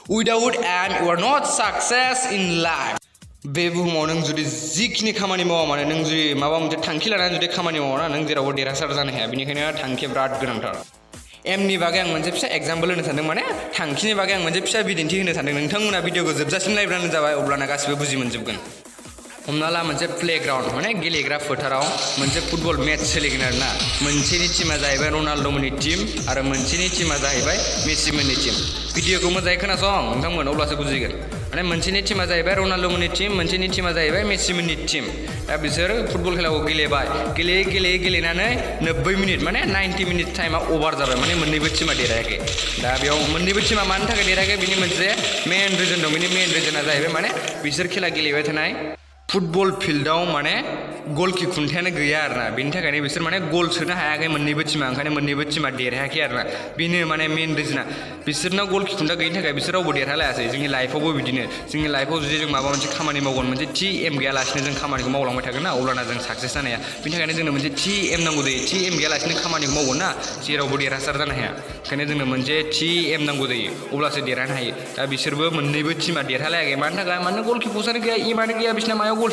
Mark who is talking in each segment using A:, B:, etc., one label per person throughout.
A: Without aim you are not success in life. बे बुहुमाव नों जुदि जिखिनि खामानि मावा माने नों जुदि माबा मोनसे थांखि लानानै जुदि खामानि मावा ना नों जेरावबो देरहासार जानो हाया बेनिखायनो थांखिया बिराद गोनांथार एमनि बागै आं मोनसे फिसा एग्जाम्पल होनो सानदों माने थांखिनि बागै आं मोनसे फिसा बिदिन्थि होनो सानदों नोंथांमोना भिडिअखौ जोबजासिम नायब्लानो जाबाय अब्लाना गासिबो बुजि मोनजोबगोन हमना ला मोनसे प्लेग्राउन्ड माने गेलेग्रा फोथाराव मोनसे फुटबल मेच सोलिगोन आरोना मोनसेनि टिमा जाहैबाय रनाल्ड'मोननि टीम आरो मोनसेनि टिमा जाहैबाय मेसिमोननि टीम भिडिअखौ मोजाङै खोनासं नोंथांमोन अब्लासो बुजिगोन माने मोनसेनि टिमा जाहैबाय रनाल्ड'मोननि टीम मोनसेनि टिमा जाहैबाय मेसिमोननि टीम दा बिसोर फुटबल खेलाखौ गेलेबाय गेलेनानै 90 मिनिट माने 90 मिनिट टाइमा अभार जाबाय माने मोननैबो टिमा देरहायाखै दा बेयाव मोननैबो टिमा मानि थाखाय देरहायाखै बिनि मोनसे मेन रिजन दं बिनि मेन रिजना जाहैबाय माने बिसोर खेला गेलेबाय थानाय फुटबल फिल्डआव माने गलखि खुन्थायानो गैया आरोना बेनि थाखायनो बिसोर माने गल सोनो हायाखै मोननैबो टिमा ओंखायनो मोननैबो टिमा देरहायाखै आरोना बेनो माने मेन रिजना बिसोरनाव गलखि खुन्था गैयिनि थाखाय बिसोर रावबो देरहालायासै जोंनि लाइफआवबो बिदिनो जोंनि लाइफआव जुदि जों माबा मोनसे खामानि मावगोन मोनसे थि एम गैयालासिनो जों खामानिखौ मावलांबाय थागोन ना अब्लाना जों साक्सेस जानो हाया बेनि थाखायनो जोंनो मोनसे थि एम नांगौ जायो थि एम गैयालासिनो खामानिखौ मावगोन ना जेरावबो देरहासार जानो हाया ओंखायनो जोंनो मोनसे थि एम नांगौ जायो अब्लासो देरहानो हायो दा बिसोरबो मोननैबो टिमा देरहालायाखै मानि थाखाय मानोना गलखि पस्टआनो गैया एमानो गैया बिसोरना मायाव गल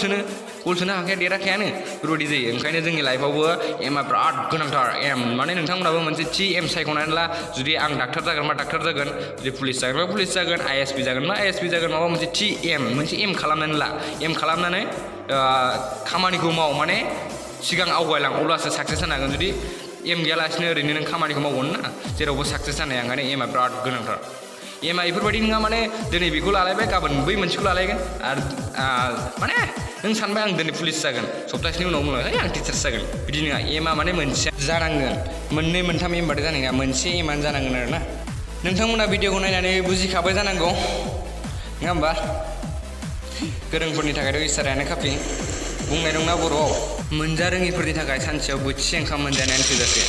A: सोनो हाखाया देरहाखायानो बेबायदि जायो ओंखायनो जोंनि लाइफआवबो एमआ बिराद गोनांथार एम माने नोंथांमोनाबो मोनसे थि एम सायख'नानै ला जुदि आं डाक्टार जागोनबा डाक्टार जागोन जुदि पुलिस जागोनबा पुलिस जागोन आइएसपि जागोनबा आइएसपि जागोन माबा मोनसे थि मोनसे एम खालामनानै ला एम खालामनानै खामानिखौ माव माने सिगां आवगायलां अब्लासो साक्सेस जानो हागोन जुदि एम गैयालासिनो ओरैनो नों खामानिखौ मावगोन ना जेरावबो साक्सेस जानो हाया ओंखायनो एमआ बिराद गोनांथार एमआ बेफोरबायदि नङा माने दिनै बेखौ लालायबाय गाबोन बै मोनसेखौ लालायगोन आरो माने नों सानबाय आं दिनै पुलिस जागोन सप्तासेनि उनाव बुंबाय आं टिचार्स जागोन बिदि नङा एमआ माने मोनसे जानांगोन मोननै मोनथाम एम बादि जानाय नङा मोनसे एमानो जानांगोन आरोना नोंथांमोना भिडिअखौ नायनानै बुजिखाबाय जानांगौ नङा होमबा गोरोंफोरनि थाखायथ' इसारायानो खाफि बुंनाय दंना बर'आव मोनजा रोङिफोरनि थाखाय सानसेयाव बोथिसे ओंखाम मोनजानायानो थोजासे